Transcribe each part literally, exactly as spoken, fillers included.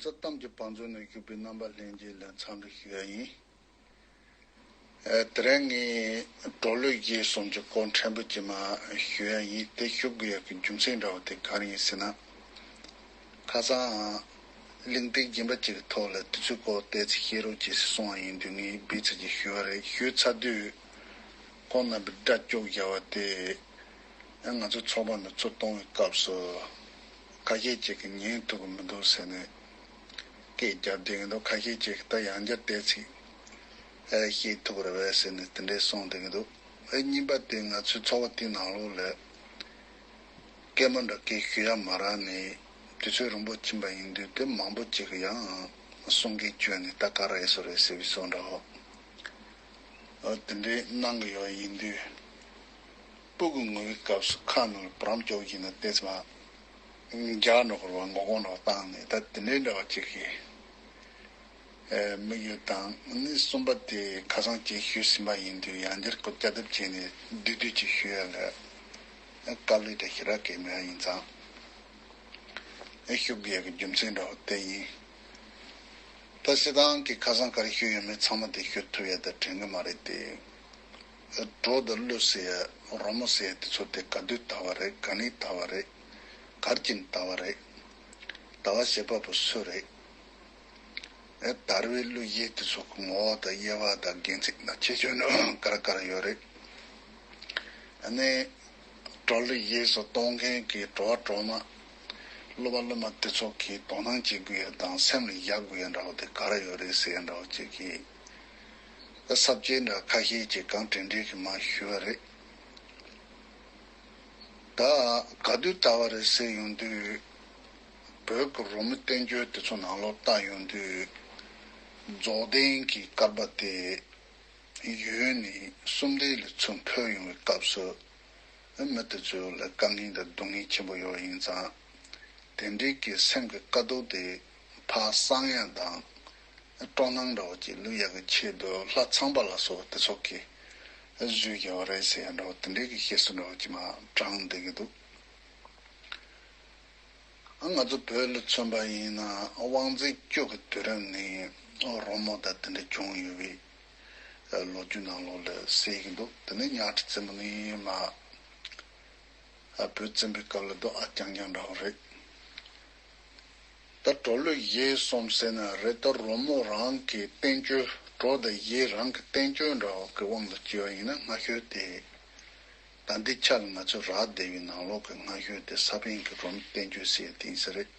ཚོ་གཏམ་གྱི་བང་མཛོད་ནས་ཞུགས་པའི་རྣམ་པ་ལྷན་རྒྱས་ལ་འཚམས་འདྲི་ཞུ་ཡ་ཡིན། ཨེ། དེ་རིང་ངས་གྲོ་ལོད་གཞས་གསུམ་གྱི་སྐོར་ཕྲན་བུ་ཅིག་མར་ཞུ་ཡ་ཡིན། དེ་ཞུ་དགོས་ཡ་གི་རྒྱུ་མཚན་འདྲ་བོ་དེ་ག་རེ་ཡིན་ཟེར་ན། ཁ་སང་གླེང་སྟེགས་རྒན་པ་ཅིག་གི་ཐོག་ལ་དུས་ཚོད་སྐོར་ཏོག་ཙམ་བཤད་རོགས་བྱེད་ཟེར་གསུངས་པ་ཡིན་དུས་ངས་འབུ་ཚིག་ཅིག་ཞུ་བ་རེད། ཞུས་ཚར་དུས་ཁོང་རྣམ་པས་སྒྲ་སྐྱོ་བརྒྱབ་པ་དེ། ཨ། ང་ཚོ་ཚོགས་པ་ནས་ཚུར་གཏོང་བའི་སྐབས་སུ་ཁ་ཤས་ཅིག་གིས་ཉན་ཐུབ་ཀྱི་མི་འདུག་ཟེར་ནས་སྐད་རྒྱབ་བསྡད་ཀྱི་འདུག། ཁ་ཤས་ཅིག་གིས་ད་ཡང་བསྐྱར་ཏོག་ཙམ་ཨ་བཤད་ཐུབ་ཀྱི་རེད་པས་ཟེར་ནས་དེ་འདྲས་གསུངས་བསྡད་ཀྱི་འདུག། ཨ། གཉིས་པ་དེ་ང་ཚོའི་ཚོགས་པ་དེའི་ནང་ལོགས་ལ་སྐད་མ་འདྲ་སྐད་ཞུ་ཡ་མ་རག་ནས་དུས་ཚོད་རིང་པོ་ཕྱིན་པ་ཡིན་དུས། དེ་མང་པོ་ཅིག་གིས་ཡང་གསུང་སྐད་བསྐྱོན་ནས་ད་ག་རེ་ཡིན་ས་རེད་ཟེར་བའི་བཟོ་འདྲ་བོ། ཨ། དེ་འདྲའི་གནང་གི་ཡོད་ཡིན་དུས། སྤུ་གུ་ངུ་བའི་སྐབས་སུ་ཁ་ནང་ལ་བུ་རམ་སྐྱོག་བཞིན་ན་ཏོག་ཙམ་མར་རྒྱག་འགྲོ་དགོས་པ། མགོ་སྐོར་འདྲ་བོ་བཏང་ནས་ད་དེ་འདྲའི་འདྲ་བ་ཅིག་གི་ཨེ། དམིགས་ཡུལ་དང་། ནི་གསུམ་པ་དེ་ཁ་སང་ཅིག་ཞུས་ཟིན་པ་ཡིན་དུས་ཡང་བསྐྱར་སྐུ་བསྐྱར་ལྡབ་བྱས་ནས་བསྡུས་བསྡུས་ཅིག་ཞུ་ཡ་ལ་ཨེ་དཀའ་ལས་འདྲ་ཞེ་དྲག་གང་ཡང་མེད་པ་ཡིན་ཙང་། ཨེ་ཞུ་དགོས་ཡ་གི་རྒྱུ་མཚན་འདྲ་བོ་དེ་ཡིན། ད་སྤྱིར་བཏང་གི་ཁ་སང་ག་རེ་ཞུས་ཡོད་མེད་ཚང་མ་དེ་ཞུ་ཐུབ་ཡ་ད་དྲན་གི་མ་རེད་དེ། གྲོ་དང་ལོད་ཟེར་ཡ། རོལ་མོ་ཟེར་ཡ་དེ་ཚོ་དེ་ག་དུས་དར་བ་རེད། ག་ནས་དར་བ་རེད། ག་རེ་བྱས་ནས་དར་བ་རེད། དར་བ་བྱེད་པ་པོ་སུ་རེད། ཨེ། དར་བའི་གླུ་གཞས་དེ་ཚོ་གི་ངོ་བོ་དང་དབྱེ་བ་དང་དགེ་མཚན་དང་ཁྱད་ཆོས་ནི་ག་རེ་ག་རེ་ཡོད་རེད། ཨ་ནི་གྲོ་ལོད་གཞས་སུ་གཏོང་མཁན་གྱི་གྲོགས་པོ་གྲོགས་མོ། སློབ་པ་སློབ་མ་དེ་ཚོ་གིས་དོ་སྣང་བྱེད་དགོས་ཡ་དང་སེམས་ལ་བཞག་དགོས་ཡ་འདྲ་བོ་དེ་ག་རེ་ཡོད་རེད་ཟེར་ཡ་འདྲ་བོ་ཅིག་གི་ས་བཅད་འདྲ་ཁ་ཤས་ཅིག་གང་དྲན་དྲན་གྱིས་མར་ཞུས་པ་རེད། ད་ག་དུས་དར་བ་རེད་ཟེར་ཡོང་དུས། བོད་ཀྱི་རོལ་མོ་བསྟན་བཅོས་དེ་ཚོ་ནང་ལོགས་བལྟ་ཡོང་དུས། རྫོགས་ལྡན་གྱི་བསྐལ་པ་དེ་ཡུལ་ནས་གསུམ་ལྡན་ལ་ཚུར་འཕོས་ཡོང་བའི་སྐབས་སུ། མི་དེ་ཚོ་ལ་དཀའ་ངལ་དང་སྡུག་བསྔལ་ཆེན་པོ་ཡོད་པ་ཡིན་ཙང་། དེ་འདྲའི་གི་སེམས་ཀྱི་དཀའ་སྡུག་དེ་ཕར་སངས་ཡ་དང་། སྤྲོ་སྣང་འདྲ་བོ་ཅིག་བསླུ་ཡག་གི་ཆེད་དུ་ལྷ་ཚངས་པ་ལ་སོགས་དེ་ཚོ་གིས་བཟོས་ཡོད་རེད་ཟེར་ཡ་འདྲ་བོ་དེ་འདྲའི་གི་བཤད་སྲོལ་འདྲ་བོ་ཅིག་མར་དྲངས་བསྡད་ཀྱི་འདུག། ང་ཚོ་བོད་ལ་མཚོན་པ་ཡིན་ན་དབང་འཛིན་བཅུ་གི་དུས་རིམ་ནས་རོལ་མོ་དང་དེ་འདྲ་བྱུང་ཡོད་པའི་ལོ་རྒྱུས་ནང་ལོགས་ལ་གསལ་གྱི་འདུག། དེ་ནས་གཉའ་ཁྲི་བཙན་པོ་ནས་མར་བོད་བཙན་པོའི་སྐབས་ལ་འདུག། ཨ། རྐྱང་རྐྱང་འདྲ་བོ་རེད། ད་གྲོ་ལོད་གཞས་གསུམ་ཟེར་ན་རེད། ད་རོལ་མོ་རང་གི་བསྟན་བཅོས། གྲོ་དང་གཞས་རང་གི་བསྟན་བཅོས་འདྲ་བོ་གི་དབང་དུ་བྱས་པ་ཡིན་ན། སྔ་ཤོས་དེ་ད་ལྟའི་ཆར་ང་ཚོས་རག་བསྡད་པའི་ནང་ལོགས་ཀྱི་སྔ་ཤོས་དེ་ས་པཎ་གྱི་རོལ་མོ་བསྟན་བཅོས་ཟེར་ཡ་དེ་ཡིན་ས་རེད།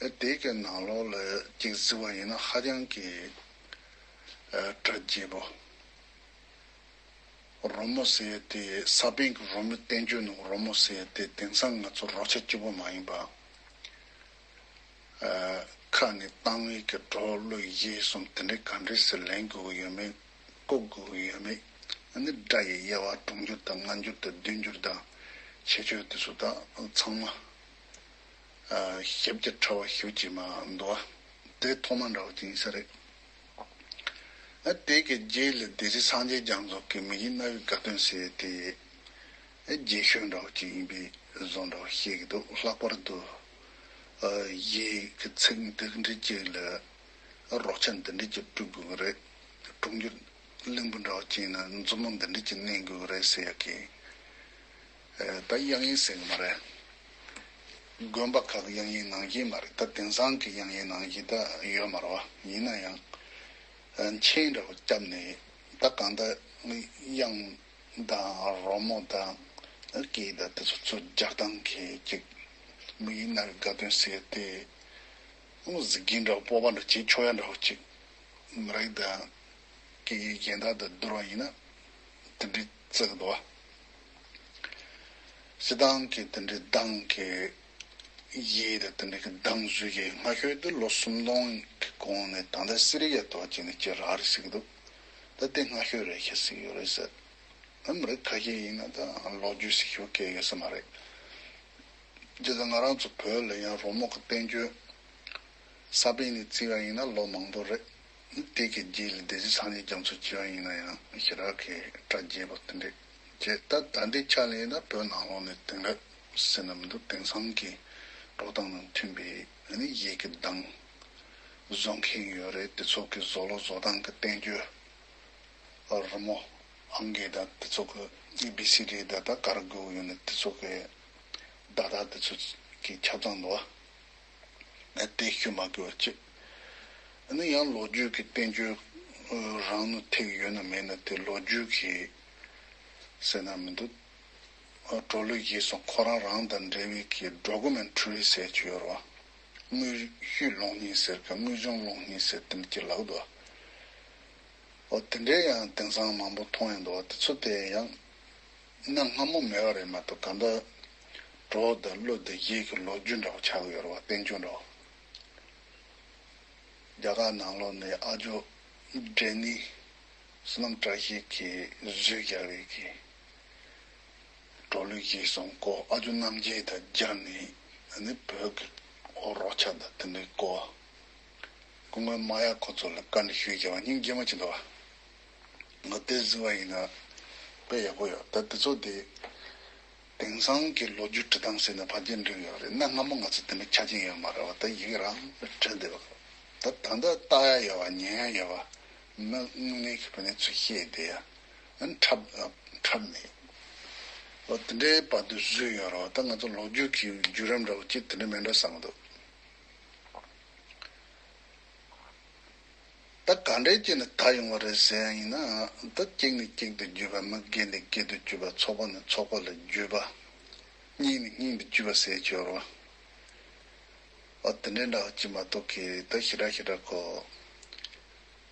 ཨེ། དེ་གི་ནང་ལོགས་ལ་ཅིག་གཟིགས་པ་ཡིན་ན་ཧ་ཅང་གི་ཨ་སྒྲ་རྒྱས་པོ། རོལ་མོ་ཟེར་ཡ་དེ་ས་པཎ་གྱི་རོལ་མོ་བསྟན་བཅོས་ནང་རོལ་མོ་ཟེར་ཡ་དེ་དེང་སང་ང་ཚོ་རོལ་ཆ་གཅིག་པོ་མ་ཡིན་པ། ཨ། ཁ་ནས་བཏང་བའི་གི་གྲོ་ལོད་གཞས་གསུམ་དེ་འདྲའི་ག་འདྲས་སེ་ལེན་དགོས་ཀྱི་ཡོད་མེད། བཀོལ་དགོས་ཀྱི་ཡོད་མེད། ཨ་ནི་སྒྲ་ཡི་དབྱེ་བ་དྲུག་འགྱུར་དང་ལྔ་འགྱུར་དང་བདུན་འགྱུར་དང་ཁྱད་ཆོས་དེ་ཚོ་ད་ཚང་མ། ཨ། ཞིབ་ཀྱི་ཕྲ་བ་ཞིབ་ཀྱི་མར་འདུག་པ། དེ་ཐོག་མ་འདྲ་བོ་ཅིག་ཡིན་ས་རེད། ཨ། དེ་གི་རྗེས་ལ་སྡེ་སྲིད་སངས་རྒྱས་རྒྱ་མཚོ་གི་མི་ཡི་རྣ་བའི་དགའ་སྟོན་ཟེར་ཏེ། ཨ། རྗེས་ཤོལ་འདྲ་བོ་ཅིག་ཡིན་པའི་བཟོ་འདྲ་བོ་བཤད་ཀྱི་འདུག། ལྷག་པར་དུ། ཨ། གཞས་ཀྱི་ཚིག་འདི་འདྲ་ཅིག་ལ་རོལ་ཆ་འདི་འདྲ་ཅིག་དཀྲུག་དགོས་ཀྱི་རེད། དྲུག་འགྱུར་གླིང་བུ་འདྲ་བོ་ཅིག་ཡིན་ན་མཛུབ་མོ་འདི་འདྲ་ཅིག་མནན་དགོས་ཀྱི་རེད་ཟེར་ཡ་གི། ཨེ། ད་དབྱངས་ཡིག་ཟེར་གི་མ་རེད། དགོན་པ་ཁག་གི་དབྱངས་ཡིག་ནང་བཞིན་མ་རེད། ད་དེང་སང་གི་དབྱངས་ཡིག་ནང་བཞིན་ད་ཡོད་མ་རེད་པ། ཡིན་ན་ཡང་ཨ་མཆན་འདྲ་བོ་བརྒྱབ་ནས། ད་གང་ལྟར་དབྱངས་དང་རོལ་མོ་དང་སྐད་དང་དེ་ཚོ་ཚུར་སྦྱར་སྟངས་གི་ཅིག། མི་ཡི་རྣ་བའི་དགའ་སྟོན་ཟེར་ཏེ། གཟིགས་རྒྱན་འདྲ་བོ་སྤོབས་པ་འདྲ་བྱེད་ཆོག་ཡ་འདྲ་བོ་ཅིག་མ་རེད། ད་སྐད་ཡིག་གཞན་དག་དང་བསྡུར་བ་ཡིན་ན་དེ་འདྲའི་བརྩི་གི་འདུག་པ། སྤྱིར་བཏང་གི་དེ་འདྲའི་གདངས་ཀྱི་གཞས་དང་དེ་འདྲའི་གི་གདངས་བཟོས་ཀྱི་སྔ་ཤོས་དེ་ལོ་སུམ་སྟོང་གི་གོང་ནས། ད་ལྟ་སི་རི་ཡ་ཐོག་ཅིག་ནས་ཅིག་རག་རེད་ཟེར་གི་འདུག། ད་དེ་སྔ་ཤོས་རེད་ཤག་ཟེར་གི་ཡོད་རེད་ཟེར། ཨ། མི་རིགས་ཁ་ཤས་ཡིན་ན་ད་ལོ་རྒྱུས་ཟེར་ཤོག་སྐད་ཡོད་ས་མ་རེད། དེ་ད་ང་རང་ཚོ་བོད་ལ་ཡང་རོལ་མོ་གི་བསྟན་བཅོས་ས་པཎ་ནས་བརྩིས་པ་ཡིན་ན་ལོ་མང་པོ་རེད། དེ་གི་རྗེས་ལ་སྡེ་སྲིད་སངས་རྒྱས་རྒྱ་མཚོ་བྱས་པ་ཡིན་ན་ཡང་ཞེ་དྲག་གི་སྒྲ་རྒྱས་པོ་དེ་འདྲས་བྱས། ད་ད་ལྟའི་ཆ་ལ་ཡིན་ན་བོད་ནང་ལོགས་ནས་དེང་རབས་ཟེར་ན་མི་འདུག། དེང་སང་གི་འགྲོ་སྟངས་དང་མཐུན་པའི་ ནི་ཡི་གེ་གདངས་བཟོ་མཁན་ཡོད་རེད། དེ་ཚོ་གི་བཟོ་ལུགས་བཟོ་སྟངས་ཀྱི་བསྟན་བཅོས་རི་མོ་ཨང་ཀི་དང་དེ་ཚོ་གི་ཨེ་བི་སི་ཌི་དང་ད་ག་རེ་དགོས་ཡོད་ན་དེ་ཚོ་གི་བརྡ་དག་དེ་ཚོ་གི་ཆ་ཚང་འདུག་བ། ཨ་དེ་ཞུ་མ་དགོས་པ་བྱེད། ཨ་ནི་ཡང་ལོ་རྒྱུས་ཀྱི་བསྟན་བཅོས་རང་ནུས་ཐེག་ཡོད་ན་མེད་ན་དེ་ལོ་རྒྱུས་ཀྱི་ཟེར་ན་མི་འདུག་གྲོགས་ལུགས་ཡིད་གསུམ་ཁོ་རང་རང་དང་འབྲེལ་བའི་གི་ཌོ་ཀུ་མེན་ཊ་རི་ཟེར་གྱི་ཡོད་རེད་བ། དངོས་བཤུས་གློག་བརྙན་ཟེར་གི་དངོས་བྱུང་གློག་བརྙན་ཟེར་དེ་འདྲ་ཅིག་ལབ་འདུག་འོ་དེ་འདྲའི་ཡང་དེང་སང་མང་པོ་མཐོང་ཡོང་འདུག་དེ་ཚོ་དེ་ཡང་གནའ་སྔ་མོ་མེད་པ་རེད་མ་གཏོགས་གང་ལྟར་གྲོགས་དང་ཀླུ་དང་ཡིད་ཀྱི་ལོ་རྒྱུས་འདྲ་བོ་ཆགས་ཀྱི་ཡོད་རེད་བ། བསྟན་བཅོས་འདྲ་བོ། རྒྱ་གར་ནང་ལོགས་ནས་ཨ་ཇོ་འབྲས་ནི་བསོད་ནམས་བཀྲ་ཤིས་ཀྱིས་གཟིགས་རྒྱག་རེས་ཀྱིས་གྲོགས་ལུགས་ཡིད་གསུམ་བསྐོ། ཨ་ཇོ་རྣམ་རྒྱལ་དང་སྦྱར་ནས་ཨ་ནི་བོད་ཀྱི་ཨོ་རོགས་ཆ་དང་དེ་འདྲའི་བསྐོ། སྐུ་ངོ་མ་ཡ་ཁོ་ཚོ་ལ་བཀའ་འདྲི་ཞུས་བྱས་པ་སྙིང་རྗེ་མོ་ཅིག་འདུག་བ། ང་དེ་གཟིགས་པ་ཡིན་ན་དཔེ་ཡག་པོ་ཡོད། ད་དེ་ཚོ་དེ་དེང་སང་གི་ལོ་རྒྱུས་འབྲི་སྟངས་ཟེར་ན་ཕལ་ཆེར་འགྲིག་ཡོད་རེད། གནའ་སྔ་མོ་ང་ཚོ་དེ་འདྲ་ཆ་རྐྱེན་ཡོད་མ་རེད་བ། ད་ཡི་གེ་རང་བྲིས་བསྡད་པ། ད་ད་ལྟ་ལྟ་ཡ་ཡོད་བ། ཉན་ཡ་ཡོད་བ། མི་དངོས་གནས་ཀྱི་བོད་ནས་ཚུར་བཤད་བསྡད་ཡ་འཁྲབ་འཁྲབ་ནས་འོ་དེ་འདྲའི་བར་དུ་བཟོས་ཡོད་རེད་བ། ད་ང་ཚོ་ལོ་རྒྱུས་ཀྱི་བརྒྱུད་རིམ་འདྲ་བོ་ཅིག་དེ་འདྲ་མེད་འགྲོ་བསམ་གྱི་འདུག་ད་ག་འདྲས་བྱས་ནས་དར་ཡོང་བ་རེད་ཟེར་ཡ་ཡིན་ན། ད་གཅིག་ནས་གཅིག་ཏུ་བརྒྱུད་པ། མི་སྒེར་ནས་སྒེར་དུ་བརྒྱུད་པ། ཚོགས་པ་ནས་ཚོགས་པ་ལ་བརྒྱུད་པ། སྙིང་ནས་སྙིང་དུ་བརྒྱུད་པ་ཟེར་གྱི་ཡོད་རེད་བ། ཨ་དེ་འདྲའི་འདྲ་བ་ཅིག་མ་གཏོགས་ཀྱི་ད་ཞེ་དྲག་ཞེ་དྲག་གོ་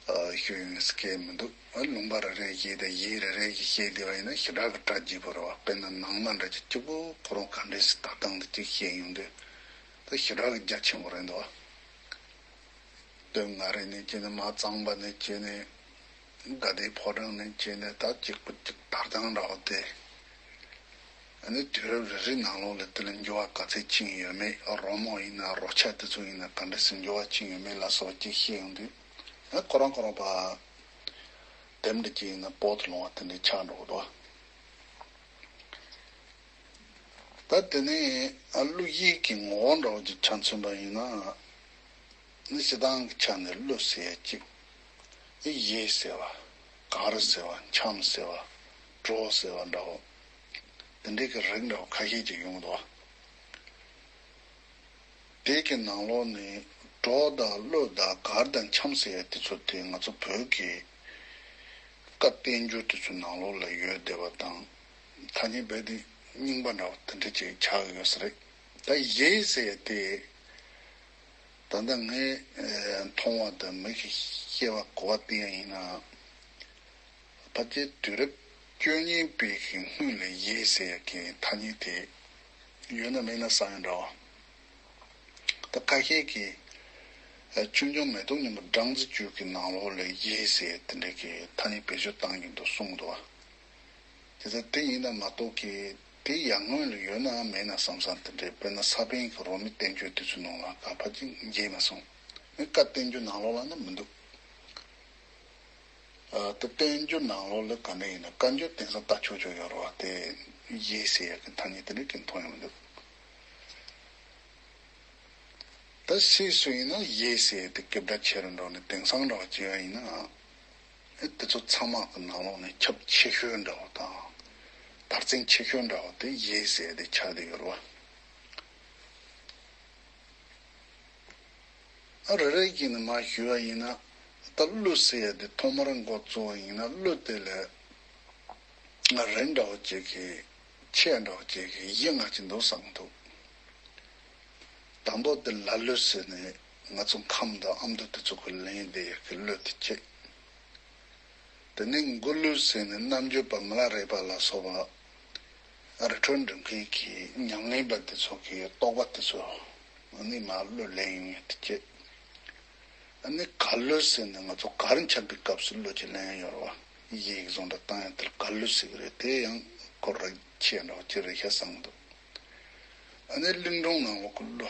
ཨ་ཞུ་ཡོང་སྐད་མི་འདུག་ཨ་ལུང་པ་རེ་རེ་བཞིན་དང་ཡིག་རེ་རེ་བཞིན་བཤད་བསྡད་པ་ཡིན་ན་ཞེ་དྲག་གི་གྲ་རྒྱས་པོ་རེད་བ། དཔེར་ན་ནང་མ་འདྲ་ཅིག་གཅིག་པོ་ཁོ་རང་ག་འདྲས་སེ་ལྟ་སྟངས་འདི་གཅིག་བཤད་ཡོང་དུས་ད་ཞེ་དྲག་གི་རྒྱ་ཆེན་པོ་རེད་འདུག་བ། སྟོད་མངའ་རིས་ནས་བྱས་ནས་མར་གཙང་པ་ནས་བྱས་ནས་དགའ་ལྡན་ཕོ་བྲང་ནས་བྱས་ནས་ད་གཅིག་པུ་གཅིག་དར་སྟངས་འདྲ་བོ་དེ། ཨ་ནི་དུས་རབས་རེ་རེའི་ནང་ལོགས་ལ་དེ་ལ་འགྱུར་བ་ག་ཚད་ཕྱིན་ཡོད་མེད། རོལ་མོ་ཡིན་ན་རོལ་ཆ་དེ་ཚོ་ཡིན་ན་ག་འདྲ་སེ་འགྱུར་བ་ཕྱིན་ཡོད་མེད་ལ་སོགས་ཅིག་བཤད་ཡོང་དུས་ཨ་ཁོ་རང་ཁོ་རང་ཕར་དེབ་འདྲ་ཅིག་ཡིན་ན་པོ་ཏི་ལོང་བ་དེ་འདྲ་ཆགས་འགྲོ་གི་འདུག་ད་དེ་ནས་ཨ་གླུ་ཡིག་གི་ངོ་བོ་འདྲ་བོ་ཅིག་ཆ་མཚོན་པ་ཡིན་ན། ནི་སྤྱིར་བཏང་གི་ཆ་ནས་གླུ་ཟེར་ཡ་གཅིག་ནི་ཡིག་ཟེར་བ། གར་ཟེར་བ། འཆམ་ཟེར་བ། བྲོ་ཟེར་བ་འདྲ་བོ། དེ་འདྲའི་གི་རིགས་འདྲ་བོ་ཁ་ཤས་ཅིག་ཡོང་འདུག་དེ་གི་ནང་ལོགས་ནས་བྲོ་དང་གླུ་དང་གར་དང་འཆམ་ཟེར་ཡ་དེ་ཚོ་དེ་ང་ཚོ་བོད་ཀྱི་བཀའ་བསྟན་འགྱུར་དེ་ཚོའི་ནང་ལོགས་ལ་ཡོད་བསྡད་པ་དང་། ཐ་སྙད་རྦད་དེ་རྙིང་པ་འདྲ་བོ་དེ་འདྲ་ཅིག་ཆགས་ཡོད་ས་རེད། ད་ཡིག་ཟེར་ཡ་དེ། ད་ལྟ་ངས་ཨེ་མཐོང་བ་དང་མི་གིས་བཤད་པ་གོ་བ་བསྟན་ཡ་ཡིན་ན། ཕལ་ཆེར་དུས་རབས་བཅུ་གཉིས་པའི་གི་སྔོན་ལ་ཡིག་ཟེར་ཡ་གི་ཐ་སྙད་དེ་ཡོད་ན་མེད་ན་བསམ་ཡ་འདྲ་བ། ད་ཁ་ཤས་ཀྱིས་ཨེ་ཆོས་འབྱུང་མེ་ཏོག་སྙིང་པོ་སྦྲང་རྩི་བཅུད་ཀྱི་ནང་ལོགས་ལ་ཡིག་ཟེར་ཡ་དེ་འདྲ་གི་ཐ་སྙད་བེད་སྤྱོད་བཏང་གི་འདུག་གསུངས་འདུག་བ། དེ་ཚོ་དེ་ཡིན་ན་མ་གཏོགས་ཀྱི་དེ་ཡར་སྔོན་ལ་ཡོད་ནའང་མེད་ན་བསམ་བསམ་དེ་འདྲའི། དཔེར་ན་ས་པཎ་གྱི་རོ་མའི་བསྟན་བཅོས་དེ་ཚོའི་ནང་ལ་ག་ཕར་ཅིག་མཇལ་མ་སོང་། ནི་བཀའ་བསྟན་འགྱུར་ནང་ལོགས་ལ་ནི་མི་འདུག་ཨ་ད་བསྟན་འགྱུར་ནང་ལོགས་ལ་ག་འདྲ་ཡིན་ན་བཀའ་འགྱུར་དེང་སང་ལྟ་ཆོག་ཆོག་ཡོད་རེད་བ། དེ་ཡིག་ཟེར་ཡ་གི་ཐ་སྙད་དེ་འདྲ་གི་མཐོང་ཡོང་མི་འདུག་ད་སུས་སུ་ཡིན་ན་ཡིག་ཟེར་ཡ་དེ་སྐད་གྲགས་ཆེ་རུ་འགྲོ་ནས་དེང་སང་འདྲ་བ་བྱས་པ་ཡིན་ན། ཨེ་དེ་ཚོ་ཚང་མ་གི་ནང་ལོགས་ནས་ཁྱབ་ཆེ་ཤོས་འདྲ་བོ་དང་། དར་ཚན་ཆེ་ཤོས་འདྲ་བོ་དེ་ཡིག་ཟེར་ཡ་དེ་ཆགས་བསྡད་ཡོད་རེད་བ། ཨ་རེ་རེ་བཞིན་ནས་མར་ཞུས་པ་ཡིན་ན། ད་གླུ་ཟེར་ཡ་དེ་ཐོག་མར་འགོ་བཙུགས་པ་ཡིན་ན་གླུ་དེ་ལ་ང་རེ་འདྲ་བོ་ཅིག་གི་ཆེ་འདྲ་བོ་ཅིག་གི་གཞི་ང་ཅིག་འདུག་བསམ་འདུག་དང་པོ་དེ་ལ་གླུ་ཟེར་ནས་ང་ཚོ་ཁམས་དང་ཨ་མདོ་དེ་ཚོ་གི་ལེན་བསྡད་ཡ་གི་གླུ་དེ་བྱས། དེ་ནས་མགུར་གླུ་ཟེར་ནས་རྣམ་དཔྱོད་པ་མི་ལ་རས་པ་ལ་སོགས་པ་རི་ཁྲོད་འགྲིམ་མཁན་གྱི་ཉམས་ལེན་པ་དེ་ཚོ་གི་རྟོགས་པ་དེ་ཚོ་ནི་མར་གླུ་ལེན་ཡོང་ཡ་དེ་བྱས། ཨ་ནི་གར་གླུ་ཟེར་ནས་ང་ཚོ་གར་འཁྱམས་པའི་སྐབས་སུ་གླུ་ཅིག་ལེན་ཡོད་རེད་བ། ཡིག་བཟོ་འདྲ་བཏང་ཡ་དེར་གར་གླུ་ཟེར་གི་རེད། དེ་ཡང་སྐོར་ར་ཆེ་འདྲ་བོ་ཅིག་རེད་ཤག་བསམ་འདུག་ཨ་ནི་གླིང་སྒྲུང་ནང་ལོགས་ཀྱི་གླུ།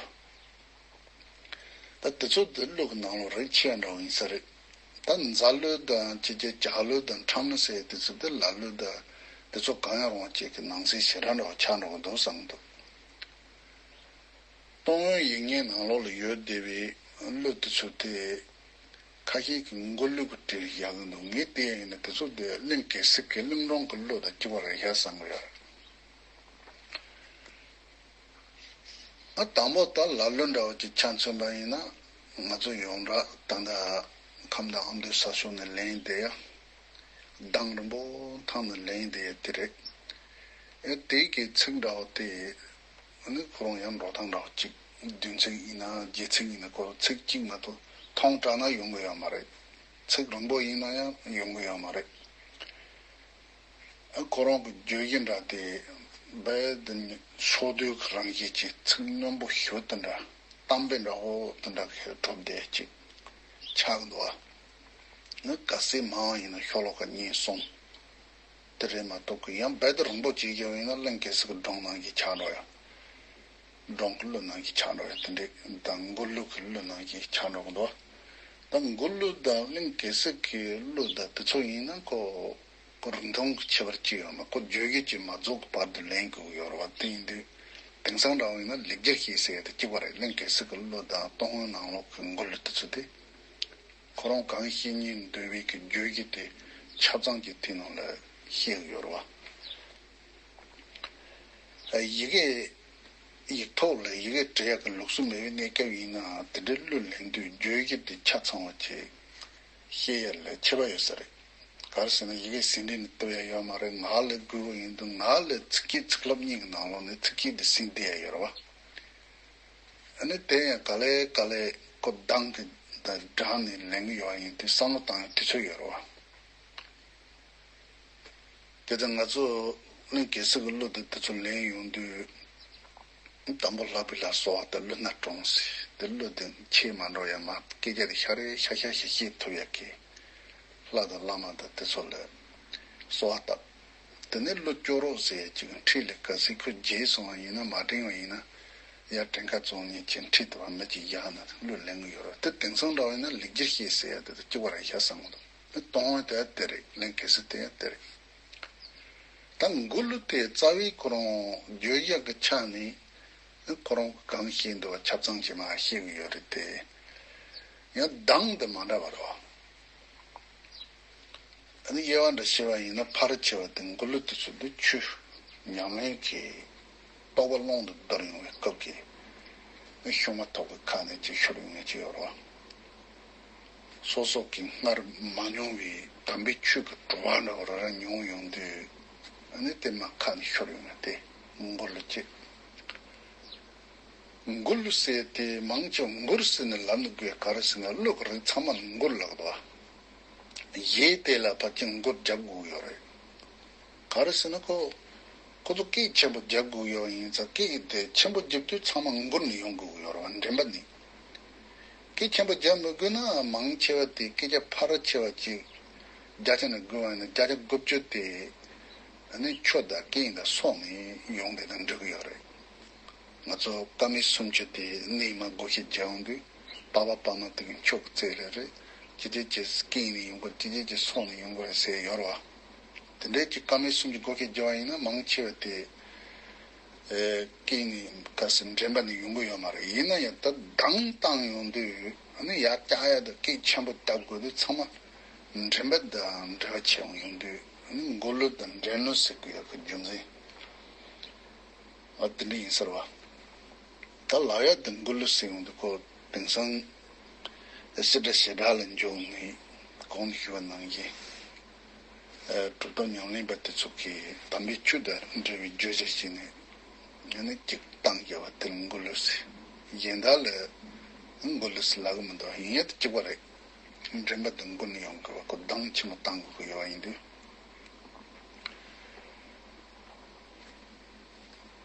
ད་དེ་ཚོ་དེ་གླུ་གི་ནང་ལོགས་རིགས་ཆེ་འདྲ་བོ་ཡིན་ས་རེད། ད་མཛའ་གླུ་དང་ཅི་བྱེད་ཇ་གླུ་དང་ཁྲམ་གླུ་ཟེར་དེ་ཚོ་དེ་ལ་གླུ་དང་དེ་ཚོ་གང་ཡང་རུང་བ་ཅིག་གི་ནང་ཚན་ཞེ་དྲག་འདྲ་བོ་ཆགས་འགྲོ་གི་འདུག་བསམ་གི་འདུག་ཀྲུང་ཡོན་ཡིག་རྙིང་ནང་ལོགས་ལ་ཡོད་བསྡད་པའི་གླུ་དེ་ཚོ་དེ་ཁ་ཤས་ཀྱིས་མགུར་གླུ་གི་གྲས་ལ་བཞག་གི་འདུག་ངས་བལྟས་ཡིན་ན་དེ་ཚོ་དེ་གླིང་གེ་སར་གྱི་གླིང་སྒྲུང་གི་གླུ་དང་གཅིག་པ་རེད་ཤག་བསམ་གི་ཡོད། ཨ་དང་པོ་ད་ལ་གླུ་འདྲ་བོ་ཅིག་ཆ་མཚོན་པ་ཡིན་ན། ང་ཚོ་ཡོངས་གྲགས་ད་ལྟ་ཁམས་དང་ཨ་མདོའི་ས་ཕྱོགས་ནས་ལེན་བསྡད་ཡ། གདངས་རིང་པོ་ཐང་ནས་ལེན་བསྡད་ཡ་དེ་རེད། ཨེ་དེ་གི་ཚིག་འདྲ་བོ་དེ། ཨ་ནི་ཁོ་རང་ཡང་འགྲོ་སྟངས་འདྲ་བོ་ཅིག་བདུན་ཚིགས་ཡིན་ན་བརྒྱད་ཚིགས་ཡིན་ན་ཁོ་ཚིག་གཅིག་མ་གཏོགས་ཐུང་དྲགས་ན་ཡོང་གི་ཡོད་མ་རེད། ཚིག་རིང་པོ་ཡིན་ན་ཡང་ཡོང་གི་ཡོད་མ་རེད། ཁོ་རང་གི་བརྗོད་གཞི་འདྲ་དེ་རྦད་དེ་ནི་སོ་བསྡུའི་རང་བཞིན་གྱི་ཚིག་རྣོན་པོ་ཞེ་པོ་དེ་འདྲ་གཏམ་དཔེ་འདྲ་བོ་དེ་འདྲ་གི་གྲུབ་བསྡད་ཅིག་ཆགས་འདུག་ཨ། ངས་ག་ཚོད་མང་བ་ཡིན་ན་ཤོ་ལོ་ཀ་གཉིས་གསུམ་དེ་རེད་མ་གཏོགས་ཀི་ཡང་རྦད་དེ་རིང་པོ་ཅིག་བརྒྱབ་ཡིན་ན་གླིང་གེ་སར་གྱི་སྒྲུང་ནང་བཞིན་ཆགས་འགྲོ་ཡ། སྒྲུང་གི་གླུ་ནང་བཞིན་ཆགས་འགྲོ་ཡ་དེ་འདྲས་དང་མགུར་གླུ་གི་གླུ་ནང་བཞིན་ཆགས་འགྲོ་གི་འདུག་ད་མགུར་གླུ་དང་གླིང་གེ་སར་གྱི་གླུ་དང་དེ་ཚོ་ཡིན་ན་ཁོ་ཁོ་རིང་ཐུང་གི་ཁྱད་པར་ཅི་ཡོད་མ་ཁོ་བརྗོད་གཞི་ཅིག་མ་རྫོགས་ཀྱི་བར་དུ་ལེན་དགོས་ཀྱི་ཡོད་རེད་བ། དེ་ཡིན་དུས་དེང་སང་འདྲ་བོ་ཡིན་ན་ལེགས་སྒྱུར་བྱས་ཟེར་ཡ་དེ་གཅིག་པ་རེད། གླིང་གེ་སར་གྱི་གླུ་དང་ཏུན་ཧོང་ནང་ལོགས་ཀྱི་མགུར་གླུ་དེ་ཚོ་དེ། ཁོ་རང་གང་བཤད་སྙིང་འདོད་པའི་གི་བརྗོད་གཞི་དེ་ཆ་ཚང་གི་དེ་ནང་ལ་བཤད་ཡོད་རེད་བ། ཡི་གེ་ཡིག་ཐོག་ལ་ཡི་གེ་འབྲི་ཡག་གི་ལུགས་སྲོལ་མེད་པའི་གནས་སྐབས་ཡིན་ནའང་དེ་འདྲའི་གླུ་ལེན་དུས་བརྗོད་གཞི་དེ་ཆ་ཚང་བ་བྱས་བཤད་ཡ་ལ་ཁྱད་པར་ཡོད་ས་རེད། ག་རེ་ཟེར་ན་ཡི་གེ་ཟིན་བྲིས་ནས་བཏུབ་ཡ་ཡོད་མ་རེད། ངག་ལས་འགུལ་བ་ཡིན་དུས་ངག་ལས་ཚིག་གི་ཚིག་རླབས་གཉིས་ཀྱི་ནང་ལོགས་ནས་ཚིག་གི་དེ་ཟིན་བསྡད་ཡ་ཡོད་རེད་བ། ཨ་ནི་དེ་ཡང་ག་ལེ་ག་ལེ་ཁོ་གདངས་ཀྱི་དང་སྦྲགས་ནས་ལེན་གྱི་ཡོད་པ་ཡིན་དུས་བསམ་བློ་བཏང་ཡ་དུས་ཚོད་ཡོད་རེད་བ། དེ་ལྟར་ང་ཚོ་གླིང་གེ་སར་གྱི་གླུ་དེ་དེ་ཚོ་ལེན་ཡོང་དུས། དང་པོ་ལྷག་པའི་ལྷ་གསོལ་བ་བཏབ། གླུ་སྣ་དྲོངས་ཟེར་དེ་གླུ་དེ་ཆད་མ་འགྲོ་ཡ་མ་སྐད་ཆ་དེ་ཤ་རེ་ཤ་ཤ་ཤ་ཤེས་ཐུབ་ཡ་གི་ལྷ་དང་བླ་མ་དང་དེ་ཚོ་ལ་གསོལ་བ་བཏབ། དེ་ནས་གླུ་སྐྱོར་རོགས་ཟེར་ཡ་ཅིག་ཁྲིད་ལས་གལ་སྲིད་ཁོས་བརྗེད་སོང་བ་ཡིན་ན་མ་དྲན་བ་ཡིན་ན་ཡར་དྲན་ཁ་བཙོང་ཉེན་ཆེ་ཁྲིད་ཐུབ་པ་མི་ཅིག་བཞག་ན་གླུ་ལེན་གི་ཡོད་རེད། དེ་དེང་སང་འདྲ་བ་ཡིན་ན་ལེགས་སྒྱུར་བྱས་ཟེར་ཡ་དེ་དེ་གཅིག་པ་རེད་ཤག་བསམ་གི་འདུག་ཨ་ནི་ཏུན་ཧོང་དེ་ཡང་དེ་རེད། གླིང་གེ་སར་དེ་ཡང་དེ་རེད། ད་མགུར་གླུ་དེ་རྩ་བའི་ཁོ་རང་བརྗོད་བྱ་གི་ཆ་ནས་ཁོ་རང་གང་བཤད་འདུག་པ་ཆ་ཚང་ཞིག་མར་བཤད་གི་ཡོད་རེད་དེ། ཡང་གདངས་དེ་མ་འདྲ་བ་རེད་བ། ཨ་ནི་དབྱེ་བ་འདྲ་བཤད་པ་ཡིན་ན་ཕལ་ཆེ་བ་དེ་མགུར་གླུ་དེ་ཚོ་དེ་ཆོས་ཉམས་ལེན་གྱི་རྟོགས་པ་ཀློང་དུ་བརྡོལ་ཡོང་བའི་སྐབས་ཀྱི་ཤུགས་མ་ཐོགས་པའི་ཁ་ནས་ཅིག་ཤོར་ཡོང་མཁན་ཅིག་ཡོད་རེད་བ། སོ་སོ་གིས་སྔར་མ་མྱོང་བའི་དམ་པའི་ཆོས་ཀྱི་བྲོ་བ་འདྲ་བོ་རང་རང་མྱོང་ཡོང་དུས། ཨ་ནི་དེ་མར་ཁ་ནས་ཤོར་ཡོང་ཡ་དེ་མགུར་གླུ་བྱེད། མགུར་གླུ་ཟེར་དེ་མང་ཆེ་བ་མགུར་ཟེར་ནས་ལབ་ནས་དགོས་ག་རེ་ཟེར་ན་གླུ་གི་རིགས་ཚང་མ་ལ་མགུར་ལབ་འདུག་བ། གཞས་དེ་ལ་ཕལ་ཆེར་མགུར་རྒྱབ་དགོས་ཡོད་རེད། ག་རེ་ཟེར་ན་ཁོ། ཁོ་ཚོ་སྐད་ཆེན་པོ་རྒྱག་དགོས་ཡོད་ཡིན་ཙང་སྐད་དེ་ཆེན་པོ་རྒྱབ་དུས་ཚང་མ་མགུར་ནས་ཡོང་དགོས་ཡོད་རེད་བ། འདྲེན་པ་ནས། སྐད་ཆེན་པོ་རྒྱག་མི་དགོས་ན་མང་ཆེ་བ་དེ་སྐད་ཆ་ཕལ་ཆེ་བ་ཅིག་བརྒྱ་ཆ་ནས་དགོས་པ་ཡིན་ན་བརྒྱ་ཆ་དགུ་བཅུ་དེ་ཨ་ནི་ཆོས་དང་རྐྱེན་དང་སོགས་ནས་ཡོང་བསྡད་ན་འགྲིག་གི་ཡོད་རེད། ང་ཚོ་ཀ་མད་སུམ་ཅུ་དེ་གནས་མ་བགོ་བཤའ་རྒྱག་ཡོང་དུས་པ་ཕ་པ་མ་དེ་གི་མཆོག་གི་རྩེ་ལ་རེད། ཅི་ཅི་ཅི་རྐྱེན་ནས་ཡོང་གི་རེད། ཅི་ཅི་ཅི་སོགས་ནས་ཡོང་གི་རེད་ཟེར་ཡོད་རེད་བ། དེ་འདྲའི་ཅིག་ཀ་མད་སུམ་ཅུ་བགོ་བཤའ་རྒྱག་པ་ཡིན་ན་མང་ཆེ་བ་དེ་ཨེ་རྐྱེན་ནས་ག་ཟེར་འདྲེན་པ་ནས་ཡོང་གི་ཡོད་མ་རེད། ཡིན་ན་ཡང་ད་གདངས་བཏང་ཡོང་དུས་ཨ་ནི་ཡར་བཀྱག་ཡ་དང་སྐད་ཆེན་པོ་བརྒྱབ་དགོས་དུས་ཚང་མ་འདྲེན་པ་དང་འབྲེལ་བ་ཆེ་ཡོང་དུས་ཨ་ནི་མགུར་གླུ་དང་འདྲེན་གླུ་ཟེར་དགོས་ཡ་གི་རྒྱུ་མཚན། ཨ་དེ་འདྲ་ཡིན་ཟེར་བ། ད་ལབ་ཡ་དེ་མགུར་གླུ་ཟེར་ཡོང་དུས་ཁོ་དེང་སང་སི་ཏྲ་ཞེ་དྲག་ལ་འཇུག་ནས་གོང་དུ་ཞུས་པ་ནང་བཞིན་གྲུབ་ཐོབ་ཉམས་ལེན་པ་དེ་ཚོ་གིས་དམ་པའི་ཆོས་དང་འབྲེལ་བའི་བརྗོད་བྱ་བྱས་ནས་ཡང་ན་ཅིག་བཏང་བཞག་པ་དེ་ལ་མགུར་གླུ་ཟེར། གཞན་དག་ལ་མགུར་གླུ་ཟེར་ལབ་གི་མི་འདུག་ཡིན་ཡང་དེ་གཅིག་པ་རེད། འདྲེན་པ་དེ་མགུར་ནས་ཡོང་དགོས་པ་ཁོ་གདངས་ཆེན་པོ་བཏང་དགོས་ཀྱི་ཡོད་པ་ཡིན་དུས།